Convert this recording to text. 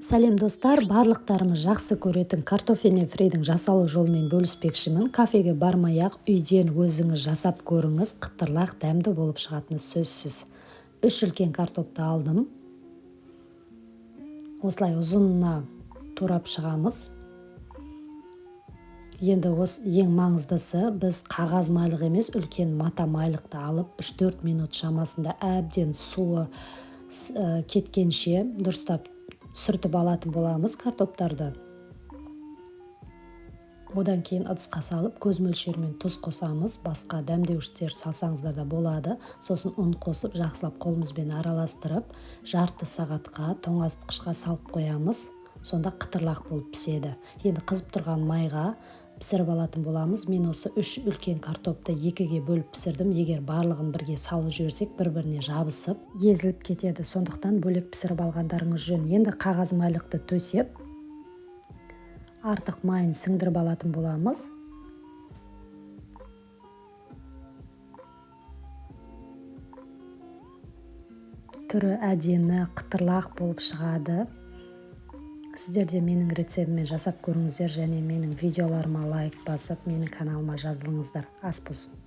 Сәлем, достар! Барлықтарымыз жақсы көретін картофельный фридің жасалу жолымен бөліспекшімін. Кафеге бармай-ақ, үйден өзіңіз жасап көріңіз, қытырлақ дәмді болып шығатыны сөзсіз. Үш үлкен картопты алдым. Осылай ұзынына турап шығамыз. Енді осы ең маңыздысы, біз қағаз майлық емес, үлкен мата майлықты алып, 3-4 минут шамасында әбден суы кеткенше дұрыстап сүртіп алатын боламыз картоптарды. Одан кейін ыдысқа салып, көз мөлшерімен тұз қосамыз, басқа дәмдеуіштер салсаңыздар да болады. Сосын ұн қосып, жақсылап қолымызбен араластырып, жарты сағатқа тоңазытқышқа салып қоямыз. Сонда қытырлақ болып піседі. Енді қызып тұрған майға пісіріп алатын боламыз. Мен осы үш үлкен картопты екіге бөліп пісірдім. Егер барлығын бірге салып жіберсек, бір біріне жабысып, езіліп кетеді. Сондықтан бөлек пісіріп алғандарыңыз жөн. Енді қағаз майлықты төсеп, артық майын сіңдіріп алатын боламыз. Түрі әдемі, қытырлақ болып шығады. Сіздер де менің рецептіммен жасап көріңіздер және менің видеоларыма лайк басып, менің каналыма жазылыңыздар. Ас болсын!